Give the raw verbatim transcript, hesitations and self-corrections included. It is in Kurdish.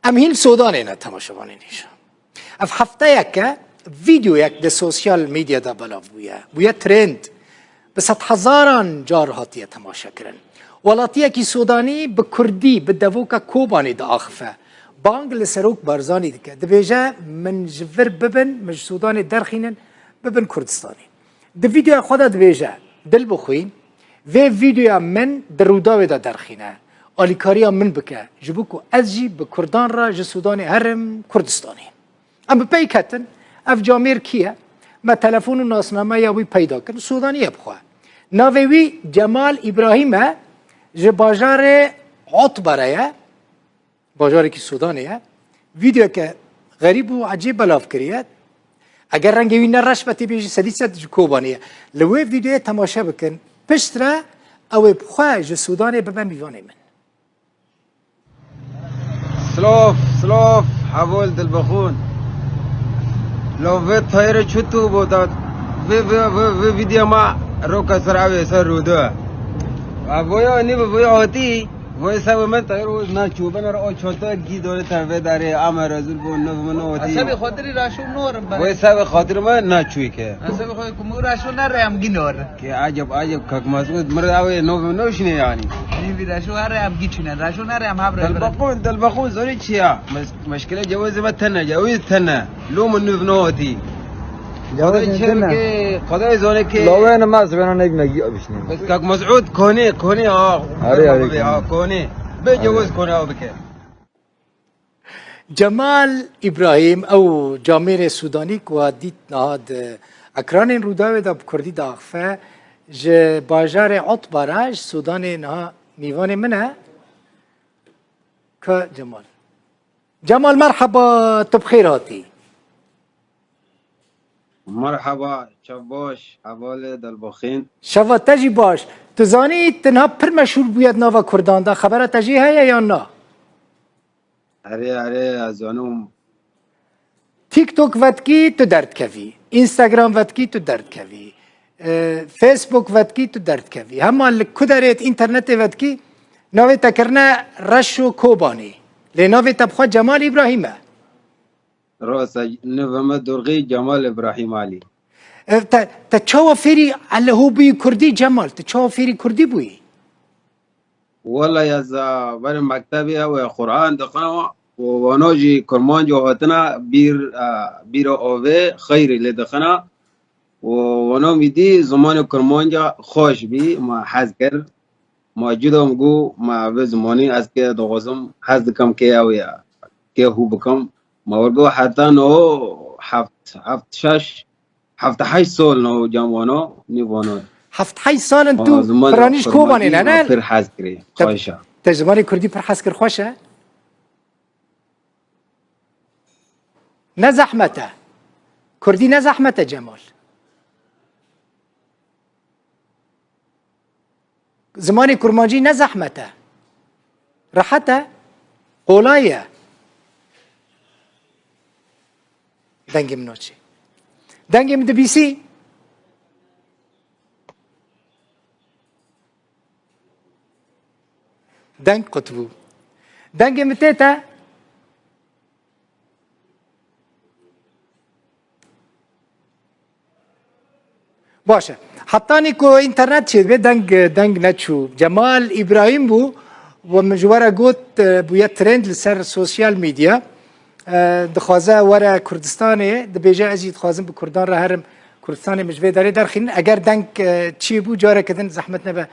Em hîn Sodanê ne, temaşevanên hêja. Ev hefteyek e vîdeoyek di sosyal medyada belav bûye. Bûye trend. Bi sedhezaran car hatiye temaşekirin. Welatiyekî Sodanî bi kurdî, bi devoka Kobanê diaxife. Bang li Serok Barzanî dike. Dibêje, "Min ji vir bibin, min ji Sodanê derxînin, bibin Kurdistanê." Di vîdeoya xwe de dibêje, "Dilbixwîn, vê vîdeoya min di Rûdawê de derxîne. Alîkariya min bike, ji bo ku ez jî bi kurdan re ji Sûdanê herim Kurdistanê." Em bi pey ketin, ev camêr kî ye? Me telefon û nasnameya wî peyda kir. Sûdanî ye bi xwe. Navê wî Cemal Îbrahîm e, ji bajarê Otbare ye. Bajarekî Sûdanê ye. Vîdeoyeke xerîb û ecêb belav kiriye. Eger rengê wî ne reş be, tê bêjî sedî sed ji Kobanê ye. Li wê vîdeoyê temaşe bikin. Piştre ew ê bi xwe ji Sûdanê bibe mîvanê min. Silav, silav, heval dilbixwin. Lo vê tayêrê çi tu bo da? Vê, vê, vê, vê vîdeoya ma roka ser avê ser rûde. A voya nî bi voya hatî. Vê sebê min tayêr o naçû. Ben ara o çanta gî dore te vê darê ama rezil bo, ne min oti. Sebê xatirî raşo norim ben. Vê sebê xatirî me naçû ke. Sebê xatirî ku mu raşo ne reyam gî nor. Ke acab, acab, kak Mesûd, mir avê no, no şine yani. Nî vî raşo her reyam gî çine. Raşo ne reyam habre. Dilbixwin, dilbixwin zorî çi ya? Mes-, meşkile cewazê me tene, cewiz tene. Lo min nûv nehotî. Cewazê Xwedayê tene. Çêbike, Xwedayê zane ke. Lawê ne ma zibêna neyb me giya bişnî. Bes kak Mesûd konê, konê ha. Arê, arê, Be ha, konê. Konê. Be cewaz konê ha bike. Cemal Îbrahîm, ew camêrê Sûdanî ku we dît niha di ekranên Rûdawê de bi kurdî diaxife, ji bajarê Otbara, ji Sûdanê niha mîvanê min e. Ka Cemal. Cemal, merheba, tu bi xêr hatî. Merheba, çav baş, hevalê dilbixwîn. Şeva te jî baş. Tu zanî, tu niha pir meşhûr bûye di nava kurdan de. Xebera te jê heye yan na? Erê, erê, ez zanim. TikTok vetkî tu derdikevî. Instagram vetkî tu derdikevî. E, Facebook vetkî tu derdikevî. Hema li ku derê di înternetê vetkî, navê te kirine Reşo Kobanê. Lê navê te bi xwe Cemal Îbrahîm e. Rast e, navê me Durxî Cemal Îbrahîm Alî. E, te, te çawa fêrî eleho bûyî kurdî Cemal? Tu çawa fêrî kurdî bûyî? Wela ez, e, berê mektebê ew ê Quran dixwina û wano jî kurmanco hatina bîr, e, bîra avê xeyrî lê dixwina û wano min dî zimanê kurmanca xweş bî, ma hez kir. Ma cuda min got, ma vê zimanî ez ke dixwazim, hez dikim ke ew ya, ke hû bikim. Ma wergo heta no heft, heft şeş, heft heşt sal no cem wano, nî wano. Heft heşt sal in tu piranî ji Kobanê ne, ne? Pir hez kirî, xweş e. Te zimanê kurdî pir hez kir, xweş e? Ne zehmet e. Kurdî ne zehmet e Cemal. Zimanê kurmancî ne zehmet e. Rehet e. Kolay e. Dengê min naçê. Dengê min dibîsî. Deng qutbû. Dengê min tê te. Baş e. Hetanî ku înternet çêdibe, deng, deng neçû. Cemal Îbrahîm bû, we min ji we re got, e, bûye trend li ser sosyal medya. E, dixwaze were Kurdistanê, dibêje, "Ez jî dixwazim bi Kurdan re herim Kurdistanê, min ji vê derê derxînin." Eger deng, e, çêbû, careke din zehmet nebe.